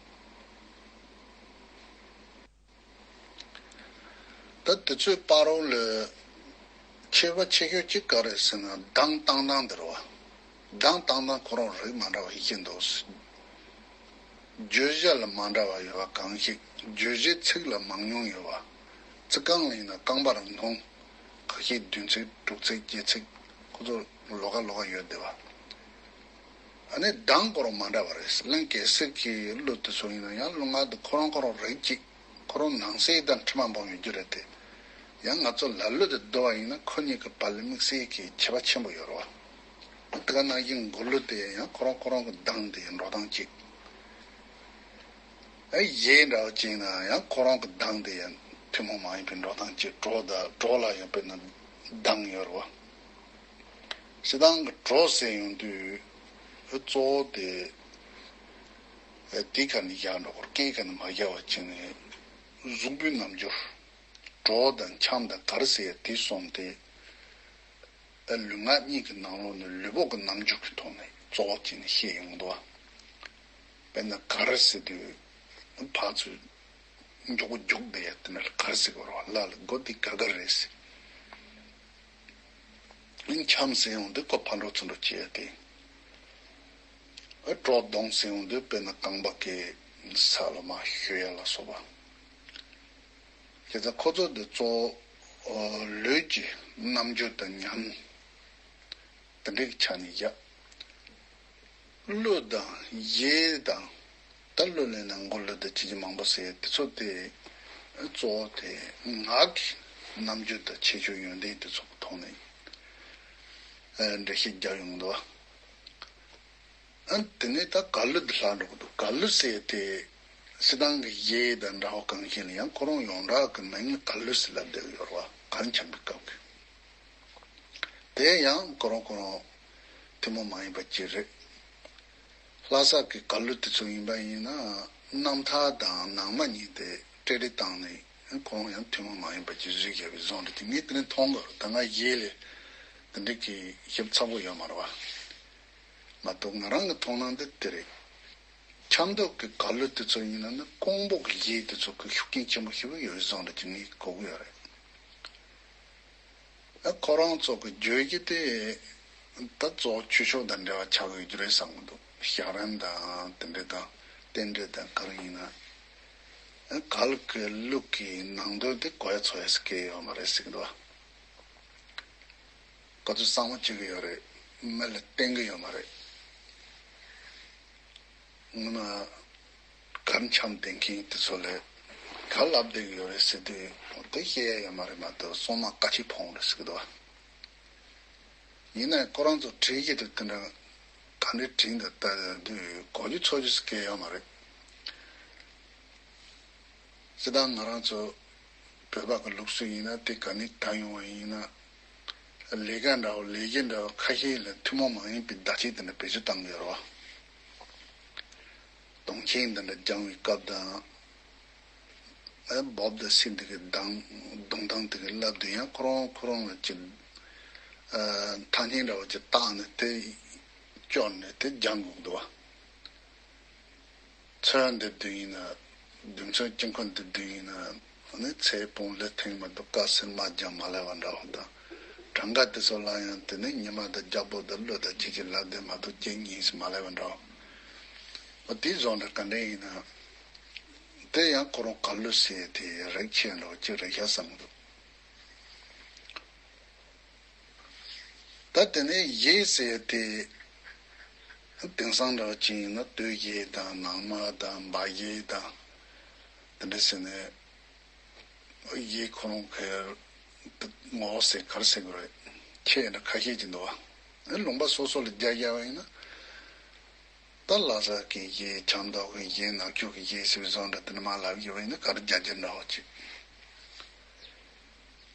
ད་དེ་ཚོའི་བར་རོ་ལ་ཁྱད་པར་ཆེ་ཤོས་གཅིག་ག་རེ་ཟེར་ན་གདངས་བཏང་སྟངས་དེ་རེད་བ། གདངས་བཏང་སྟངས་ཁོ་རང་རིགས་མ་འདྲ་བ་ཡི་གེ་འདུག་བརྗོད་བྱ་ལ་མ་འདྲ་བ་ཡོད་པ་གང་ཞིག་བརྗོད་བྱའི་ཚིག་ལ་མང་ཉུང་ཡོད་པ། ཚིག་རྐང་ལ་ཡིན་ན་རྐང་པ་རིང་ཐུང་། ཁ་ཤས་བདུན་ཚིགས་དྲུག་ཚིགས་བརྒྱད་ཚིགས་ཁོ་ཚོ་ལོགས་ཀ་ལོགས་ཀ་ཡོད་བསྡད་པ། ཨ་ནི་གདངས་ཁོ་རང་མ་འདྲ་བ་རེད། གླིང་གེ་སར་གྱི་གླུ་དེ་ཚོ་ཡིན་ན་ཡང་གླུ་ངག་དེ་ཁོ་རང་ཁོ་རང་རིགས་གཅིག་ཁོ་རང་ནང་གསེས་དང་ཁྲི་མ་འབུམ་ཡོད་རྒྱུ་རེད་དེ། ཡང་ང་ཚོ་ལ་གླུ་དེ་བསྡུ་བ་ཡིན་ན་ཁོ་གཉིས་ཀྱི་བར་ལ་དམིགས་བསལ་གྱི་ཁྱད་པར་ཆེན་པོ་ཡོད་རེད་བ། དེ་ག་ནང་བཞིན་མགུར་གླུ་དེ་ཡང་ཁོ་རང་ཁོ་རང་གི་གདངས་དེ་འགྲོ་སྟངས་གཅིག་ཨེ་གཞས་འདྲ་བ་བྱས་ན་ཡང་ཁོ་རང་གི་གདངས་དེ་ཡང་ཐུན་མོང་མ་ཡིན་པའི་འགྲོ་སྟངས་གཅིག་གྲོགས་དང་གྲོགས་ལ་ཡང་དཔེར་ན་གདངས་ཡོད་རེད་བ། སྤྱིར་བཏང་གི་གྲོགས་ཟེར་ཡོང་དུས་གཙོ་བོ་དེ་ཨེ་དེ་ག་ནས་བཞག་འགྲོ་དགོས་རེད། སྐད་ག་ནས་མ་བཞག་པ་བྱས་ནས་གཟུགས་པོའི་རྣམ་འགྱུར། གྲོགས་དང་འཆམ་དང་གར་ཟེར་ཡ་དེ་གསུམ་དེ། ལུས་ངག་གཉིས་ཀྱི་ནང་ལོགས་ནས་ལུས་པོ་གི་རྣམ་འགྱུར་གྱི་ཐོག་ནས་གཙོ་བོ་བྱས་ནས་བཤད་ཡོང་འདུག་བ། དཔེར་ན་གར་ཟེར་དུས་ཕར་ཚུར་མགྱོགས་པོ་རྒྱུག་བསྡད་ཡ་དེ་ནས་གར་ཟེར་གི་རེད་བ། ལ་ལ་སྒོ་དེ་ག་ག་རེད་ཟེར། འཆམ་ཟེར་ཡོང་དུས་ཁོ་ཕར་འགྲོ་ཚུར་འགྲོ་བྱེད་ཡ་དེ། གྲོགས་གདོང་ཟེར་ཡོང་དུས་དཔེར་ན་རྐང་པ་གི་ས་ལ་མར་གཞུ་ཡ་ལ་སོགས་པ། དེ་ཚོ་ཁོ་ཚོ་འདི་གཙོ་བོ་ལུས་ཀྱི་རྣམ་འགྱུར་དང་ཉམས་དེ་འདྲའི་ཆ་ནས་བཞག་གླུ་དང་གཞས་དང་ད་གླུ་ལེན་ན་མགུར་གླུ་དང་ཅི་ཅི་མང་པོ་ཟེར་དེ་ཚོ་དེ་གཙོ་བོ་དེ་ངག་གི་རྣམ་འགྱུར་དང་ཁྱད་ཆོས་ཡོན་ཏན་དེ་ཚོ་གི་ཐོག་ནས་འགྲེལ་བཤད་རྒྱག་ཡོང་འདུག་ཨ་དེ་ནས་ད་གར་གླུ་འདི་ལྷག་འགྲོ་གི་འདུག་གར་གླུ་ཟེར་དེ་སྤྱིར་བཏང་གི་གཞས་དང་འདྲ་བ་གང་ཞིག་ལ་ཡང་ཁོ་རང་ཡོངས་གྲགས་ཀྱི་མིང་ནི་གར་གླུ་ཟེར་ལབ་བསྡད་ཀྱི་ཡོད་རེད་བ། གར་འཆམ་པའི་སྐབས་ཀྱི། དེ་ཡང་ཁོ་རང་ཁོ་རང་ཐུན་མོང་མ་ཡིན་པ་ཅིག་རེད། ལྷ་ས་གི་གར་གླུ་དེ་ཚོ་ཡིན་པ་ཡིན་ན་རྣམ་ཐར་དང་ནང་མ་གཉིས་དེ་བཀྲས་བཀྲིས་བཏང་ནས་ཁོ་རང་ཡང་ཐུན་མོང་མ་ཡིན་པ་ཅིག་བཟོས་བཞག་པའི་བཟོ་འདྲ་ཅིག་ངས་དེ་ནས་མཐོང་གི་རེད། ད་ང་གཞས་ལས་དེ་འདྲ་གི་ཞིབ་ཚགས་པོ་ཡོད་མ་རེད་བ། མ་གཏོགས་ང་རང་གི་མཐོང་སྣང་འདི་དེ་རེད། ཆབ་མདོ་གི་གར་གླུ་དེ་ཚོ་ཡིན་ན་ནི་ཀོང་པོ་གི་གཞས་དེ་ཚོ་གི་ཤུགས་རྐྱེན་ཆེན་པོ་ཞེ་པོ་ཡོད་བཟོ་འདྲ་ཅིག་ངས་གོ་གི་ཡོད་རེད། ཨ་ཁོ་རང་ཚོ་གི་བརྗོད་གཞི་དེ་ད་གཙོ་བོ་ཆོས་ཕྱོགས་དང་འབྲེལ་བ་ཆགས་ཀྱི་ཡོད་རྒྱུ་རེད་བསམ་གི་འདུག་ཞག་རལ་དང་དེ་འདྲ་དང་རྟེན་འབྲེལ་དང་ག་རེ་ཡིན་ན། ཨ་གར་གྱི་གླུ་གི་ནང་དོན་དེ་གོ་ཡ་ཚོར་ཡ་ཟེར་མཁན་ཡོད་མ་རེད་ཟེར་གི་འདུག་ཁོ་ཚོས་གསང་བ་བྱེད་ཀྱི་ཡོད་རེད། མི་ལ་བསྟན་གྱི་ཡོད་མ་རེད། སྔོན་མ་གར་འཆམ་བསྡད་མཁན་དེ་ཚོ་ལས་ག་ལབ་བསྡད་ཀྱི་ཡོད་རེད་ཟེར་དུས་དེ་བཤད་ཡ་ཡོད་མ་རེད་མ་གཏོགས་སྲུང་མ་བཀའ་ཆད་ཕོག་རེད་ཟེར་གི་འདུག་ཡིན་ནའི་ཁོ་རང་ཚོ་བྲིས་ཀྱི་འདུག་དེ་འདྲ་ག་འདྲའི་བྲིས་འདུག་ལྟ་དུས་གོ་རྒྱུ་ཚོར་རྒྱུ་ཟེར་མཁན་ཡོད་མ་རེད། སྤྱིར་བཏང་ང་རང་ཚོ་བོད་པ་གི་ལུགས་སྲོལ་ཡིན་ན་དེ་ག་ནས་དར་ཡོང་བ་ཡིན་ན། ལས་ཀ་འདྲ་བོ་ལས་གཞི་འདྲ་བོ་ཁ་ཤས་ལ་ཐུན་མོང་མ་ཡིན་པའི་བརྡ་ཆད་དེ་འདྲ་བེད་སྤྱོད་བཏང་གི་ཡོད་རེད་བ། དུང་ཆེན་འདི་འདྲ་བརྒྱང་བའི་སྐབས་དང་། ཨ་འབོབ་དང་སི་འདི་གི་གདངས་གདུང་ཐང་དེ་གི་ལབ་དུས་ཡང་ཁོ་རང་ཁོ་རང་ལ་ཅིག་ཨ་ཐ་སྙད་འདྲ་བོ་ཅིག་བཏགས་ནས་དེ་སྐྱོར་ནས་དེ་བརྒྱང་དགོས་འདུག་བ། ཚོན་འདེབས་དུས་ཡིན་ན། རྡུལ་ཚོན་དཀྱིལ་འཁོར་འདེབས་དུས་ཡིན་ན། ཨ་ནི་ཚེ་སྤོང་ལས་ཐེངས་མ་གཏོགས་དཀར་སེར་དམར་ལྗང་མ་ལབ་པ་འདྲ་བ་དང་། གྲངས་ཀ་དེ་ཚོ་ལ་ཡང་དེ་ནི་ཉི་མ་དང་རྒྱལ་པོ་དང་ཀླུ་དང་ཅི་ཅི་ལབ་དེ་མ་གཏོགས་རྐྱེན་གཉིས་སུ་མ་ལབ་པ་འདྲ་བ། འོ་དེ་བཟོ་འདྲ་ག་འདྲ་ཡིན་ན། དེ་ཡང་ཁོ་རང་གར་གླུ་ཟེར་དེ་རིགས་ཆེ་འགྲོ་ཅི་རེད་ཤག་བསམ་གི་འདུག་ད་དེ་ནས་གཞས་ཟེར་དེ་དེང་སང་འདྲ་ཅིག་ཡིན་ན་སྟོད་གཞས་དང་ནང་མ་དང་འབའ་གཞས་དང་དེ་འདྲ་ཟེར་ནས་གཞས་ཁོ་རང་གི་ངོ་བོ་ཟེར་ག་རེ་ཟེར་དགོས་རེད། ཁྱད་འདྲ་ཁ་ཤས་ཅིག་འདུག་བ། ལུང་པ་སོ་སོ་ལ་རྒྱ་རྒྱ་བ་ཡིན་ན། ད་ལྷ་ས་གི་གཞས་ཆབ་མདོ་གི་གཞས་ནག་ཆུ་གི་གཞས་ཟེར་བའི་བཟོ་འདྲ་དེ་འདྲ་མ་ལབ་ཡོད་པ་ཡིན་ན་ག་རེ་རྒྱ་རྒྱ་འདྲ་བོ་ཅིག་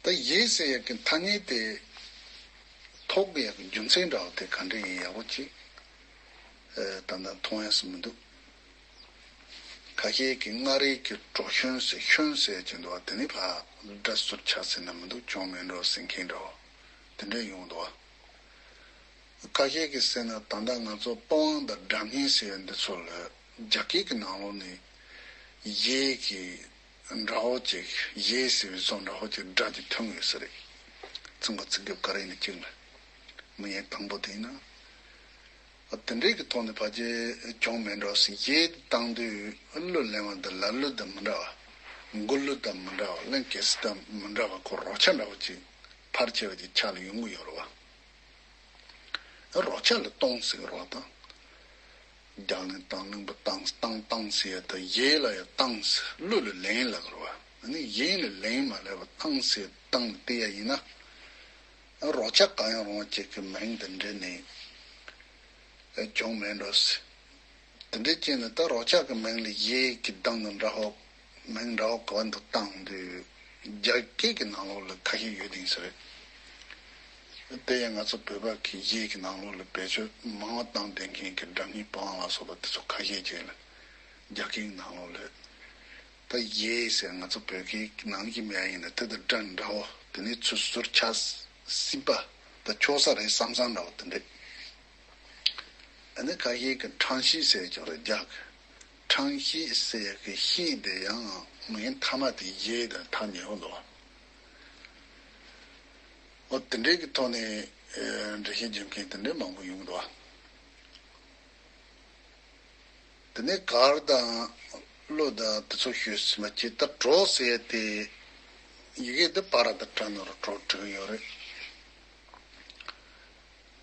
ད་གཞས་ཟེར་ཡག་གི་ཐ་སྙད་དེ་ཐོགས་ཀྱི་ཡག་གི་རྒྱུ་མཚན་འདྲ་བོ་དེ་ག་འདྲ་ཡིན་ཡག་པོ་ཅིག་ད་ལྟ་མཐོང་ཡག་སུ་མི་འདུག་ཁ་ཤས་ཀྱིས་མངའ་རིས་ཀྱི་གྲོ་ཤོན་ཟེར་ཤོན་ཟེར་གྱི་འདུག་བ། དེ་ནི་ཕར་སྒྲ་ཟུར་ཆག་ཟེར་ན་མི་འདུག་གྱོང་མེད་འགྲོ་ཟེར་མཁན་འདྲ་བོ་དེ་འདྲ་ཡོང་འདུག་བ། ཁ་ཤས་ཀྱིས་ཟེར་ན་ད་ལྟ་ང་ཚོ་པི་ཝང་དང་སྒྲ་སྙན་ཟེར་བའི་འདི་ཚོ་ལ་རྒྱ་སྐད་ཀྱི་ནང་ལོགས་ནས་གཞས་ཀྱི་སྒྲ་བོ་ཅིག་གཞས་ཟེར་བའི་བཟོ་འདྲ་བོ་ཅིག་སྒྲ་ཅིག་ཐོན་ཡོད་ས་རེད། ཚིག་འགོ་ཚིག་རྒྱབ་ག་རེ་ཡིན་ན་གཅིག་ལ་མི་ཡན་དང་པོ་དེ་ཡིན་ན། དེ་འདྲའི་གི་ཐོག་ནས་ཕལ་ཆེར་གྱོང་མེད་འགྲོ་ཟེར་གཞས་བཏང་དུས་གླུ་ལེན་པ་འདི་ལ་གླུ་དང་མི་འདྲ་བ། མགུར་གླུ་དང་མི་འདྲ་བ། གླིང་གེ་སར་དང་མི་འདྲ་བ་ཁོ་རོགས་ཆ་འདྲ་བོ་ཅིག་ཕལ་ཆེ་བ་ཅིག་ཆགས་ལ་ཡོང་གི་ཡོད་རེད་བ། རོགས་ཆ་ལ་གཏོང་ཟེར་གི་རོགས་དང་། རྒྱག་ལེན་བཏང་གླིང་བུ་བཏང་བཏང་བཏང་ཟེར་ཡ་དང་། ཡས་ལ་ཡ་བཏང་ཟེར། གླུ་ལ་ལེན་ལབ་དགོས་རེད་བ། ཨ་ནི་ཡས་ལ་ལེན་མ་ལབ་པ་བཏང་ཟེར་བཏང་ལ་བལྟས་ཡ་ཡིན་ན། རོ་ཆ་གང་ཡང་རུང་བ་ཅིག་གི་མིང་དང་འབྲེལ་ནས་བྱུང་མེད་འགྲོ་ཟེར། དེ་འདྲའི་རྐྱེན་ནི་ད་རོ་ཆ་གི་མིང་ལ་ཡས་ཀྱི་གདངས་དང་འདྲ་ཧོ། མིང་འདྲ་ཧོ་ག་བ་འདུག་བཏང་དུས། རྒྱ་སྐད་ཀྱི་ནང་ལོགས་ལ་ཁ་ཤས་ཡོད་དེ་ཡིན་ས་རེད། དེ་ཡང་ང་ཚོ་བོད་པ་གི་ཡས་ཀྱི་ནང་ལོགས་ལ་བེད་སྤྱོད་མང་བ་བཏང་བསྡད་མཁན་གྱི་སྒྲ་སྙན་པོ་ཨང་ལ་སོགས་པ་དེ་ཚོ་ཁ་ཤས་ཅིག་ལ། རྒྱ་སྐད་ཀྱི་ནང་ལོགས་ལ། ད་ཡས་ཟེར་ང་ཚོ་བོད་སྐད་ནང་གི་མི་ཡ་ཡིན་ན་དེ་དང་སྒྲ་འདྲ་བོ། དེ་ནས་ཚུར་ཟུར་ཆ་སིམ་པ་ད་ཆོག་ས་རེད་བསམ་བསམ་འདྲ་བོ་དེ་འདྲས། ཨ་ནི་ཁ་ཤས་ཀྱིས་ཁྲང་ཤི་ཟེར་ཀྱང་རེད། རྒྱ་གི་ཁྲང་ཤི་ཟེར་གི་ཤི་དེ་ཡང་མིང་མཐའ་མ་དེ་ཡས་དང་ཐག་ཉེ་བོ་འདུག་བ། འོ་དེ་འདྲས་ཀྱི་ཐོག་ནས་འགྲེལ་བཤད་རྒྱབ་མཁན་དེ་འདྲས་མང་པོ་ཡོང་གི་འདུག་བ། དེ་ནས་གར་དང་གླུ་དང་དེ་ཚོ་ཞུས་ཟིན་པ་ཅིག་ད་གྲོགས་ཟེར་ཏེ། ཡི་གེ་འདི་པ་ར་བཏགས་པྲ་ན་རོ་གྲོ་བྲིས་ཡོད་རེད།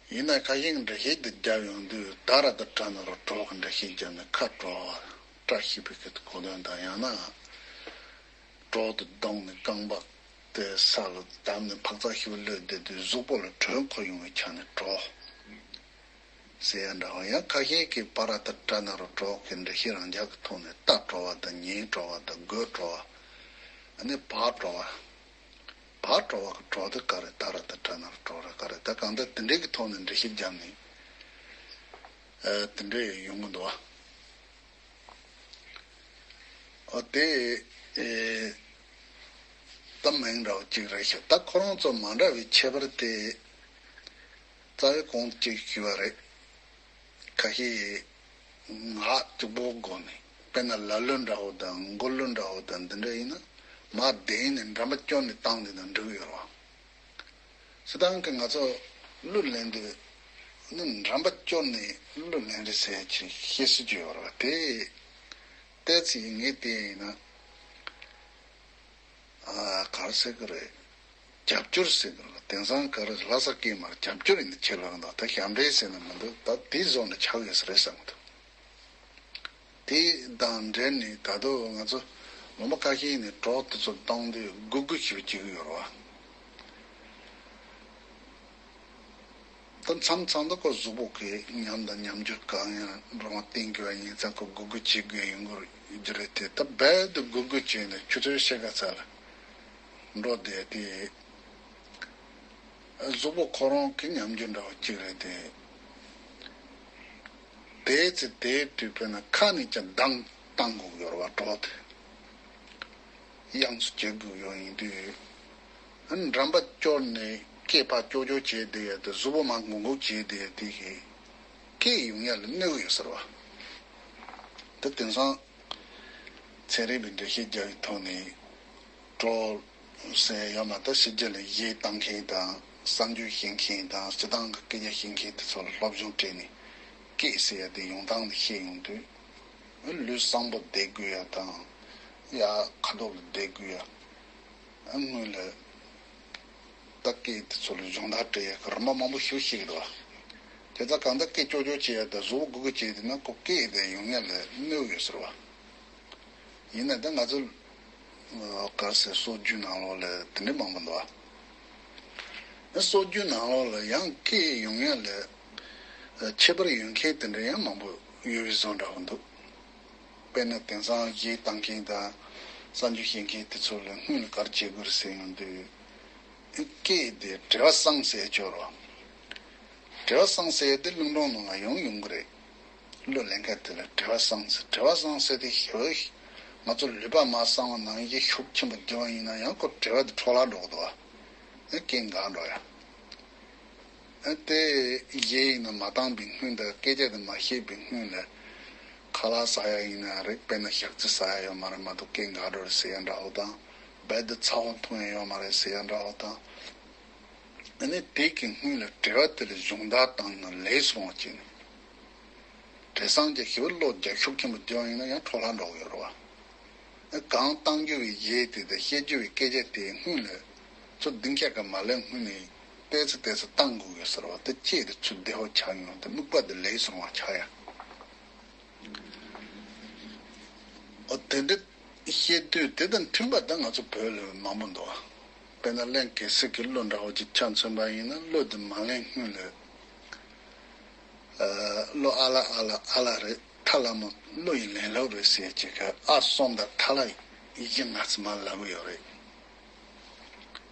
ཡིན་ན་ཁ་ཤས་ཀྱིས་འགྲེལ་བཤད་འདི་བརྒྱབ་ཡོང་དུས། ད་ར་བཏགས་པྲ་ན་རོ་གྲོ་གི་འགྲེལ་བཤད་བརྒྱབ་ནས་ཁ་བྲོ་བ། བཀྲ་ཤིས་པའི་སྐད་དུ་གོ་དོན་དང་། ཡང་ན་གྲོགས་དེ་བརྡུངས་ནས་རྐང་པ་དེ་ས་ལ་བརྡབས་ནས་འཕག་འཚག་ཞེ་པོ་གློད་བསྡད་དུས་གཟུགས་པོ་ལ་དྲོད་འཁོར་ཡོང་བའི་ཆ་ནས་གྲོགས་ཟེར་ཡ་འདྲ་བ། ཡང་ཁ་ཤས་ཀྱིས་པ་ར་བཏགས་པྲ་ན་རོ་གྲོ་གི་འགྲེལ་བཤད་རང་འཇགས་ཀྱི་ཐོག་ནས། ལྟ་བྲོ་བ་དང་ཉན་བྲོ་བ་དང་དགོད་བྲོ་བ། ཨ་ནི་བག་བྲོ་བ། བག་བྲོ་བ་གི་བྲོ་དེ་ག་རེ། ད་ར་བཏགས་པྲ་ན་རོ་གྲོ་ར་ག་རེ། ད་གང་ལྟར་དེ་འདྲའི་གི་ཐོག་ནས་འགྲེལ་བཤད་བརྒྱབ་ནས་ཨ་དེ་འདྲས་ཡོང་གི་འདུག་བ། ཨོ་དེ་ཨེ་ད་མིང་འདྲ་བོ་གཅིག་རེད་ཤག་ད་ཁོ་རང་ཚོ་མ་འདྲ་བའི་ཁྱད་པར་དེ་རྩ་བའི་གོང་གཅིག་ཞུས་པ་རེད། ཁ་ཤས་ངག་གཅིག་པོ་སྒོ་ནས། དཔེར་ན་ལ་གླུ་འདྲ་བོ་དང་མགོ་གླུ་འདྲ་བོ་དང་འདི་འདྲ་ཡིན་ན། མར་བསྡད་ནས་འགྲམ་པ་སྐྱོར་ནས་བཏང་བསྡད་ན་འགྲིག་གི་ཡོད་རེད་བ། སྤྱིར་བཏང་གི་ང་ཚོ་གླུ་ལེན་དུས་ནི་འགྲམ་པ་སྐྱོར་ནས་གླུ་ལེན་རེད་ཟེར་ཅིག་བཤད་སྲོལ་ཅིག་ཡོད་རེད་བ། དེ་ཏོག་ཙམ་ངས་བལྟས་ཡིན་ན། ཨ་ག་རེ་ཟེར་གི་རེད། རྒྱབ་སྐྱོར་ཟེར་གི་རེད། དེང་སང་ག་རེ་ལྷ་ས་སྐད་མར་རྒྱབ་སྐྱོར་ཡིན་ན་ཁྱེད་ལ་འདུག་ད་ཞབས་འདྲེན་ཟེར་ན་མི་འདུག་ད་དེ་བཟོ་འདྲ་ཆགས་ཡོད་ས་རེད་བསམ་གི་འདུག་དེ་དང་འབྲེལ་ནས་ད་དུང་ང་ཚོ་ལུང་པ་ཁ་ཤས་ནས་གྲོགས་དེ་ཚོ་བཏང་དུས་སྒུག་སྒུག་ཞིག་བྱེད་ཀྱི་ཡོད་རེད་བ། ད་མཚམས་མཚམས་ད་ཁོ་གཟུགས་པོ་གི་ཉམས་དང་ཉམས་འགྱུར་གང་ཡང་རུང་བ་བསྟན་དགོས་པ་ཡིན་ཙང་ཁོ་སྒུག་སྒུག་བྱེད་དགོས་ཡོང་གི་རེད་དེ། ད་རྦད་དེ་སྒུག་སྒུག་བྱས་ནས་ཆུ་ཚོད་ཕྱེད་ཀ་ཙམ་ལ་འགྲོ་བསྡད་དེ། གཟུགས་པོ་ཁོ་རང་གི་ཉམས་འགྱུར་འདྲ་བ་གཅིག་རེད་དེ། དེའི་ཚེ་དེའི་དུས་དཔེར་ན་ཁ་ནས་ཀྱང་གདངས་བཏང་དགོས་ཡོད་རེད་བ། གྲོགས་དེ་དབྱངས་སུ་གྱེར་དགོས་ཡོད་ཡིན་དུས། ཨ་ནི་འགྲམ་པ་སྐྱོར་ནས་སྐད་ཕར་ཀྱོག་ཀྱོག་བྱས་བསྡད་ཡ་དེ། གཟུགས་པོ་མར་འགུག་འགུག་བྱས་བསྡད་ཡ་དེ་གིས་སྐད་ཡོང་ཡ་ལ་གནོད་ཀྱི་ཡོད་ཟེར་བ། ད་དེང་སང་ཚན་རིག་པའི་འགྲེལ་བཤད་རྒྱག་པའི་ཐོག་ནས། གྲོགས་ཟེར་ཡ་མ་གཏོགས་ཕྱི་རྒྱལ་ལ་གཞས་བཏང་མཁན་དང་། གསར་འགྱུར་བཤད་མཁན་དང་། སྤྱིར་བཏང་གི་སྐད་ཆ་བཤད་མཁན་དེ་ཚོ་ལ་སློབ་སྦྱོང་སྤྲད་ནས། སྐད་ཟེར་ཡ་དེ་ཡོང་སྟངས་དེ་ཤེས་ཡོང་དུས། ལུས་བསམ་པ་བདེ་དགོས་ཡ་དང་། ཡ་ཁ་དོག་ལ་བདེ་དགོས་ཡ། སྔོན་ལ་ད་སྐད་དེ་ཚོ་ལ་སྦྱོང་བརྡར་སྤྲད་ཡ་གི་རིམ་པ་མང་པོ་ཞིག་ཤེས་ཀྱི་འདུག་བ། དེ་ཚོ་གང་ལྟར་སྐད་ཀྱོག་ཀྱོག་བྱེད་ཡ་དང་གཟུགས་པོ་སྒུག་སྒུག་བྱེད་དེ་ན་ཁོ་སྐད་དེ་ཡོང་ཡ་ལ་གནོད་ཡོད་ཟེར་བ། ཡིན་ན་ད་ང་ཚོ་ག་རེ་ཟེར། སྲོལ་རྒྱུན་ནང་ལོགས་ལ་དེ་འདྲ་མང་པོ་འདུག་བ། སྲོལ་རྒྱུན་ནང་ལོགས་ལ་ཡང་སྐད་ཡོང་ཡ་ལ་ཁྱད་པར་ཡོད་མཁན་དེ་འདྲ་ཡང་མང་པོ་ཡོད་པའི་བཟོ་འདྲ་བོ་འདུག་དཔེར་ན་དེང་སང་གཞས་བཏང་མཁན་དང་གསར་འགྱུར་བཤད་མཁན་དེ་ཚོ་ལ་སྔོན་ལ་ག་རེ་བྱེད་དགོས་རེད་ཟེར་ཡོང་དུས། སྐད་དེ་བྲེལ་བ་སངས་ཟེར་ཡ་ཅིག་ཡོད་རེད་བ། བྲེལ་བ་སངས་ཟེར་ཡ་དེ་གླིང་སྒྲུང་ནང་ལ་ཡང་ཡོང་གི་རེད། གླུ་ལེན་མཁན་དེ་ལ་བྲེལ་བ་སངས་ཟེར། བྲེལ་བ་སངས་ཟེར་དེ་ཞེ་པོ་ང་ཚོ་ལུས་པ་མ་སངས་པ་ནང་བཞིན་ཤུགས་ཆེན་པོ་རྒྱག་པ་ཡིན་ན་ཡང་ཁོ་བྲེལ་བ་དེ་འཕྲོ་བརླག་འགྲོ་གི་འདུག་བ། ཨེ་སྐད་འགག་འགྲོ་ཡ། ཨ་དེ་གཞས་ཡིན་ན་མ་བཏང་པའི་སྔོན་དང་སྐད་ཆ་དེ་མ་བཤད་པའི་སྔོན་ལ་ཁ་ལག་ཟ་ཡ་ཡིན་ན་རེད། དཔེར་ན་ཞག་རྩི་ཟ་ཡ་ཡོད་མ་རེད་མ་གཏོགས་སྐད་འགག་འགྲོ་རེད་ཟེར་ཡ་འདྲ་བོ་དང་། རྦད་དེ་ཚ་བ་འཐུང་ཡ་ཡོད་མ་རེད་ཟེར་ཡ་འདྲ་བོ་དང་། ཨ་ནི་དེ་གི་སྔོན་ལ་བྲེལ་བ་དེ་ལ་སྦྱོང་བརྡར་བཏང་ན་ལེགས་སོང་བ་བྱས་ནས། བྲེལ་སངས་རྒྱས་ཞེ་པོ་བློ་རྒྱ་ཤུགས་ཆེན་པོ་རྒྱག་ཡིན་ན་ཡང་འཕྲོ་བརླག་འགྲོ་གི་ཡོད་རེད་བ། ཨ་གང་བཏང་རྒྱུ་བའི་གཞས་དེ་དང་བཤད་རྒྱུ་བའི་སྐད་ཆ་དེའི་སྔོན་ལ། ཚུར་སྡིངས་ཆ་ག་མ་ལེན་སྔོན་ནས་ཏོག་ཙམ་ཏོག་ཙམ་བཏང་དགོས་ཡོད་ཟེར་བ། དེ་སྐད་དེ་ཚུར་བདེ་བོ་ཆགས་ཡོང་། དེ་དམིགས་པ་དེ་ལེགས་སོང་བ་ཆགས་ཡ། འོ་དེ་འདྲ་བཤད་དུས་དེ་དང་མཐུན་པ་ད་ང་ཚོ་བོད་ལ་མང་པོ་འདུག་དཔེར་ན་གླིང་གེ་སར་གྱི་གླུ་འདྲ་བོ་ཅིག་ཆ་མཚོན་པ་ཡིན་ན། གླུ་དེ་མ་ལེན་སྔོན་ལ་གླུ་ཨ་ལ་ཨ་ལ་ཨ་ལ་རེད། ཐ་ལ་མོ་གླུ་ཡི་ལེན་ལུགས་རེད་ཟེར་ཅིག་ག་ཨ་གསུམ་དང་ཐ་ལ་བཞི་ལྔ་ཙམ་མར་ལབ་ཀྱི་ཡོད་རེད།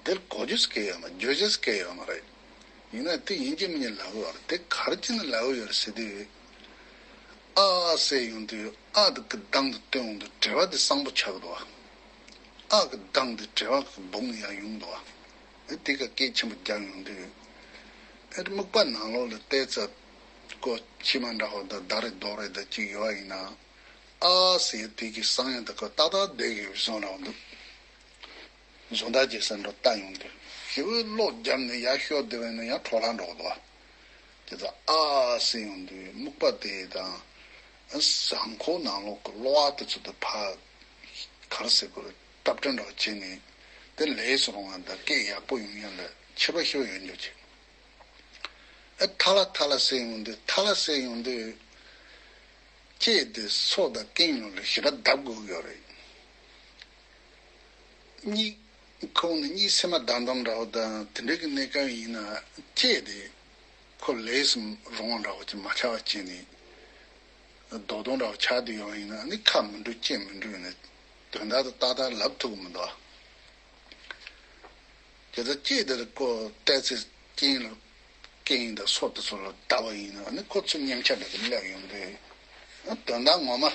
དེར་གོ་རྒྱུ་སྐད་ཡོད་མ། བརྗོད་རྒྱུ་སྐད་ཡོད་མ་རེད། ཡིན་ན་དེ་ཡིན་གཅིག་མིན་གཅིག་ལབ་ཀྱི་ཡོད་རེད། དེ་ག་རེ་བྱས་ནས་ལབ་ཀྱི་ཡོད་རེད་ཟེར་དུས། ཨ་ཟེར་ཡོང་དུས་ཨ་དེ་གི་གདངས་དེ་བཏོན་ཡོང་དུས་འགྲེལ་པ་དེ་བཟང་པོ་ཆགས་ཀྱི་འདུག་ཨ་གི་གདངས་དེ་འགྲེལ་པ་གི་སྦུག་ནས་ཡར་ཡོང་འདུག་ཨེ་དེ་ག་སྐད་ཆེན་པོ་རྒྱག་ཡོང་དུས། ཨེ་རྨིག་པ་ནང་ལོགས་ལ་བལྟས་ཚར། ཀོ་མཆིལ་མ་འདྲ་བོ་དང་ད་རེ་རྡོ་རེ་དང་གཅིག་ཡོད་པ་ཡིན་ན། ཨ་ཟེར་དེ་གི་གསང་ཡ་དེ་ཀོ་ཏག་ཏག་བསྡད་ཡོད་བཟོ་འདྲ་བོ་འདུག་བཟོ་ལྟ་ཅིག་ཟེར་འགྲོ་ལྟ་ཡོང་དུས། ཞེ་པོ་གློག་བརྒྱབ་ནས་ཡར་ཤོག་བསྡད་པ་ཡིན་ན་ཡང་འཕྲོ་བརླག་འགྲོ་གི་འདུག་དེ་ཚོ་ཨ་ཟེར་ཡོང་དུས་རྨིག་པ་དེ་དང་། ཟངས་ཁོག་ནང་ལོགས་ཀྱི་གློ་བ་དེ་ཚོ་དེ་ཕར་ག་རེ་ཟེར་དགོས་རེད། ཏབ་ཏྲ་འདྲ་བོ་བྱས་ནས་དེ་ལས་སུ་རུང་བ་དང་སྐད་ཡག་པོ་ཡོང་ཡ་ལ་ཁྱད་པར་ཞེ་པོ་ཡོད་འགྲོ་ཅིག་ཨ་ཐ་ལ་ཐ་ལ་ཟེར་ཡོང་དུས། ཐ་ལ་ཟེར་ཡོང་དུས། ལྕེ་དེ་སོ་དང་རྐན་ཡོངས་ལ་ཞེ་དྲག་བརྡབ་དགོས་ཀྱི་ཡོད་རེད། གཉིད་ཁོང་ནི་གཉིད་སེམས་མ་བདག་འདོམས་འདྲ་བོ་དང་དེ་འདྲ་གི་གནས་སྐབས་ཡིན་ན། ལྕེ་དེ་ཁོ་ལས་སུ་རུང་བ་འདྲ་བོ་ཅིག་མ་ཆགས་པ་བྱས་ནས་རྡོག་རྡོག་འདྲ་བོ་ཆགས་བསྡད་ཡོད་པ་ཡིན་ན། ཨ་ནི་ཁ་མི་འགྲོ་ལྕེ་མི་འགྲོ་ཡིན་ན་དོན་དག་དེ་ཏག་ཏག་ལབ་ཐུབ་ཀྱི་མི་འདུག་དེ་ལྟར་ལྕེ་དེར་ཀོ་བལྟས་ཚེ་རྐན་ལ། རྐན་དང་སོ་དེ་ཚོ་ལ་བརྡབ་པ་ཡིན་ན། ཨ་ནི་ཁོ་ཚོ་མཉེན་ཆ་འདྲ་གི་སླེབས་ཡོང་དུས། ཨ་དོན་དག་ངོ་མ་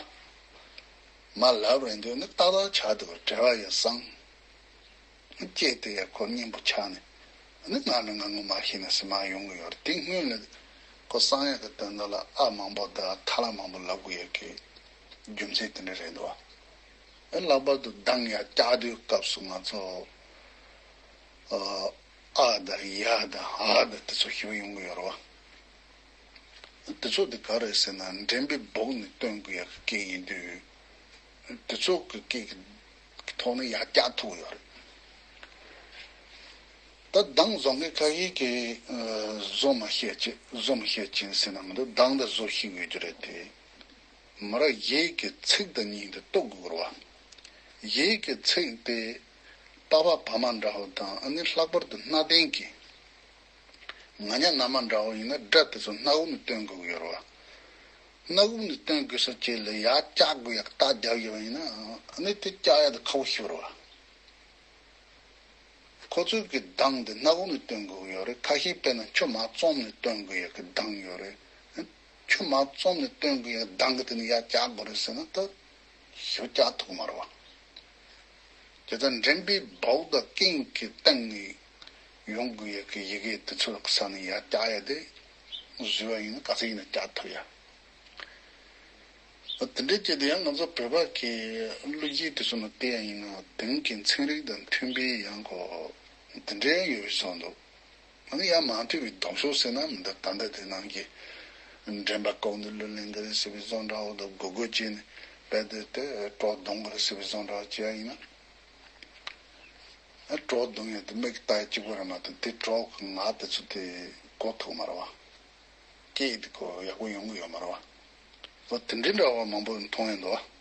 མ་ལབ་རན་དུས་ནི་ཏག་ཏག་ཆགས་འདུག་འགྲེལ་པ་ཡང་བཟང་། ལྕེ་དེ་ཡང་ཁོ་མཉེན་པོ་ཆགས་ནས། ཨ་ནི་ང་ནི་ང་ངོ་མ་ཤེས་ན་ཟེར་མར་ཡོང་གི་ཡོད་རེད། དེ་སྔོན་ལ་ཁོ་གསང་ཡག་གི་དོན་དག་ལ་ཨ་མང་པོ་དང་ཐ་ལ་མང་པོ་ལབ་དགོས་ཡག་གི་རྒྱུ་མཚན་དེ་འདྲ་རེད་འདུག་ཨ་ལྷག་པར་དུ་གདངས་ཡར་བཀྱག་དུས་སྐབས་སུ་ང་ཚོ། ཨ་ཨ་དང་ཡ་དང་འ་དང་དེ་ཚོ་ཞེ་པོ་ཡོང་གི་ཡོད་རེད་བ། དེ་ཚོ་དེ་ག་རེ་ཟེར་ན་འགྲེམས་པའི་སྦུག་ནས་བཏོན་དགོས་ཡག་གི་སྐད་ཡིན་དུས། དེ་ཚོ་གི་སྐད་ཀྱི་ཐོག་ནས་ཡར་བཀྱག་ཐུབ་ཡོད་རེད། ད་གདངས་བཟོ་མཁན་ཁ་ཤས་ཀྱིས་ཨ་བཟོ་མ་ཤེས་ཅི་བཟོ་མ་ཤེས་ཅི་ཟེར་ན་མི་འདུག་གདངས་དང་བཟོ་ཤེས་དགོས་རྒྱུ་རེད་དེ། མོ་རང་ཡིག་གི་ཚིག་དང་གཉིས་དེ་རྟོགས་དགོས་རེད་བ། ཡིག་གི་ཚིག་དེ་པ་ཕ་བ་མ་འདྲ་བོ་དང་། ཨ་ནི་ལྷག་པར་དུ་སྣ་ལྡན་གྱི་ང་ཉ་ན་མ་འདྲ་བོ་ཡིན་ན་སྒྲ་དེ་ཚོ་སྣ་བུག་ནས་བཏོན་དགོས་ཀྱི་ཡོད་རེད་བ། སྣ་བུག་ནས་བཏོན་དགོས་ས་ཅིག་ལ་ཡར་བཀྱག་དགོས་ཡག་རྟགས་རྒྱག་ཡོད་པ་ཡིན་ན། ཨ་ནི་དེ་བཀྱག་ཡག་དེ་ཁག་པོ་ཞིག་རེད་བ། ཁོ་ཚོས་ཀྱི་གདངས་དེ་སྣ་བུག་ནས་བཏོན་དགོས་ཀྱི་ཡོད་རེད། ཁ་ཤས་དཔེར་ན་ཆུ་མར་བཙོངས་ནས་བཏོན་དགོས་ཡག་གི་གདངས་ཡོད་རེད། ཆུ་མར་བཙོངས་ནས་བཏོན་དགོས་ཡག་གདངས་ཀྱི་དེ་ནི་ཡར་བཀྱག་དགོས་རེད་ཟེར་ན་ད་ཞེ་པོ་བཀྱག་ཐུབ་མ་རེད་བ། དེ་ལྟར་འགྲེམས་པའི་སྦུག་དང་རྐན་གྱི་སྟེང་ནས་ཡོང་དགོས་ཡག་གི་ཡི་གེ་དེ་ཚོ་གི་ས་ནས་ཡར་བཀྱག་ཡག་དེ་བཟོས་པ་ཡིན་ན་ག་ཚོད་ཡིན་ན་བཀྱག་ཐུབ་ཡག་དེ་འདྲའི་ཆེད་དུ་ཡང་ང་ཚོ་བོད་པ་གི་གླུ་གཞས་དེ་ཚོ་ནང་བལྟས་ཡ་ཡིན་ན་དེང་གི་ཚན་རིག་དང་མཐུན་པའི་ཡང་ཁོ་དེ་འདྲའི་ཡོད་པའི་བཟོ་འདུག་ཨ་ནི་ཡང་མ་མཐུན་པའི་ལྡོག་ཕྱོགས་ཟེར་ན་མི་འདུག་ད་ལྟ་དེ་ནང་གི་འགྲེམས་པ་ལྐོག་ནས་གླུ་ལེན་གི་རེད་ཟེར་བའི་བཟོ་འདྲ་བོ་དང་། སྒུར་སྒུར་བྱས་ནས་རྦད་དེ་དེ་གྲོགས་རྡུང་གི་རེད་ཟེར་བའི་བཟོ་འདྲ་བོ་བྱས་ཡ་ཡིན་ན། ཨ་གྲོགས་རྡུང་ཡ་དེ་མིག་ལྟ་ཡ་གཅིག་པོ་རེད་མ་གཏོགས་དེ་གྲོགས་ཀྱི་ངག་དེ་ཚོ་དེ་གོ་ཐུབ་མ་རེད་བ། སྐད་དེ་ཁོ་ཡག་པོ་ཡོང་གི་ཡོད་མ་རེད་བ། ཨོ་དེ་འདྲའི་འདྲ་བ་མང་པོ་མཐོང་ཡོད་འདུག་བ།